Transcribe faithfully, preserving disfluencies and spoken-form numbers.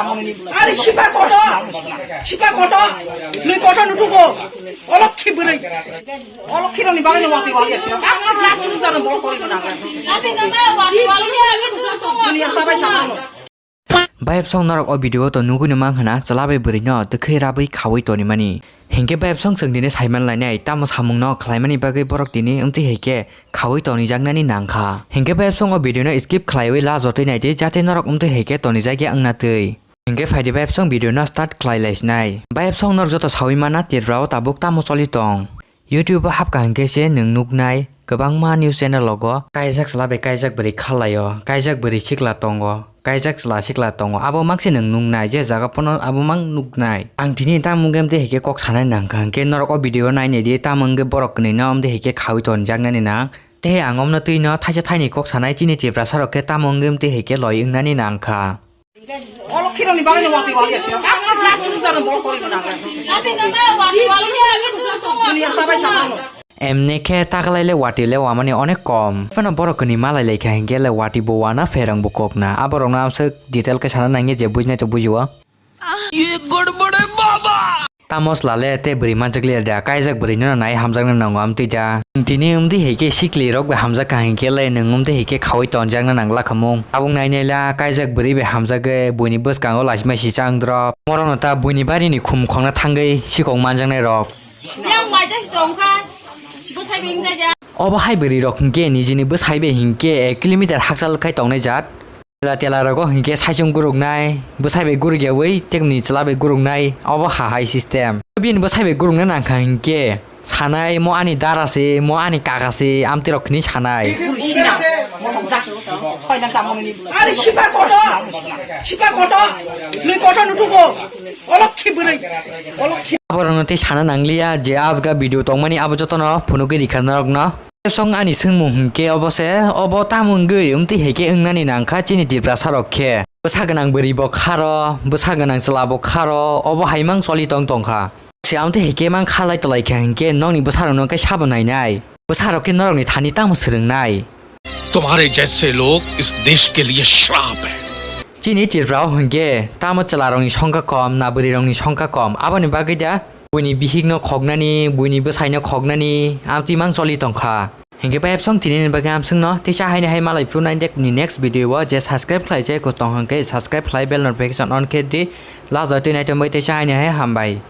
Ari sipa koto, sipa koto, nui koto nutugo, olok khibri, olok khironi bagani wati wali asira. Ang ang lak chum jana bol kori na. Dunia tabai sama. Bayapsong norok o video o to nugui no mang hwna, chwla bai bwrwi no twkhwi rabwi khaui tonimani. Hinkhe bayapsong chwng tini saiman lainai, tamo samung no khlaimani bagwi borok tini wngtwi hai khe khaui tonijaknani nangkha. Hinkhe bayapsong o video no skip khlaiwi last o twi naidi, jate norok wngtwi hai khe tonijakya wngna twi. Hinkhe phaidi bayapsong video no start khlai laisinai. Bayapsong norok joto saui mana Tripura o tabuk tamo choli tong. YouTube o hapkha hinkhe se nwng nuknai kwbangma news channel rogo kaijak chwla bai kaijak bwrwi khalaio, kaijak bwrwi sikla tongo, kaijak chwla sikla tongo, abo mang se nwng nuknai, je jaga phano abo mang nuknai. Ang tini tamo wngkhe amtwi hai khe kok sanai nangkha hinkhe norok o video nainai di, tamo wngkhe borok kwnwi no amtwi hai khe khaui tonjaknani nang. Tei ang omno twi no thaisa thaini kok sanai, chini Tiprasa rok khe tamo wngkhe amtwi hai khe loi wngnani nangkha. Olok khironi bagani wati wali asira. Ang ang lak chum jana bol kori na. Dunia tabai sama. Emni khe taklai le wati le wamani onek kom. Phano borok kwnwi malai lai kha hinkhe le wati bo wana pherang bo kok na. Aborok no amswk detail khe sana nangya je bujinai to bujio. Tamo chwla le tei bwrwi manjak le da, kaijak bwrwi no nai hamjakna nango amtwi da. Tini wngtwi hai khe sikli rok bai hamjak kha hinkhe le nwng wngtwi hai khe khaui tonjakna nang lakhamung. Tabuk nainai la kaijak bwrwi bai hamjagwi buini bwskango lachi mai si chang drop. Morokno ta buini barini khum khongna thangwi sikok manjaknai rok. Yang waisa si tongkha, bwsai bai wngjakya. Obo hai bwrwi rok hinkhe nijini bwsai bai hinkhe ek kilometer hakchal khai tongnai jat. Tela tela rogo hinkhe saichung guruknai, bwsai bai gurukyaui tekni chwla bai guruknai, obo ha hai system. Bini bwsai bai gurukna nangkha hinkhe sanai, mo ani dara se, mo ani kaka se, amtwi rok hinwi sanai. Ari sipa koto, sipa koto, nui koto nutugo, olok khibri, olok khibri. Aborokno tei sana nangliya je asga video tongmani abo jotono phunugwi rikha norokno. Song ani swngmung hinkhe obo se, obo tamo wngwi wngtwi hai khe wngnani nangkha chini Tiprasa rok khe. Bwsa gwnang bwrwi bo kharo, bwsa gwnang chwla bo kharo, obo hai mang choli tong tongkha. Se amtwi hai khe mang khalai tolai kha hinkhe nokni bwsa rokno khe sabo nainai. Bwsa rok khe norokni thani tamo swrwngnai. तुम्हारे जैसे लोग इस देश के लिए श्राप है। Chini Tripura o hinkhe tamo chwla rokni songkha kom, na bwrwi rokni songkha kom, aboni bagwi da buini bihik no khoknani, buini bwsai no khoknani, amtwi mang choli tongkha. Hinkhe bayapsong tini ni bagwi amswkno teisa haini hai malai phuru nai dek ni next video o je subscribe khlai se ko tong hinkhe subscribe khlai bell notification on khe di, last o twi nai tongbai teisa haini hai hambai.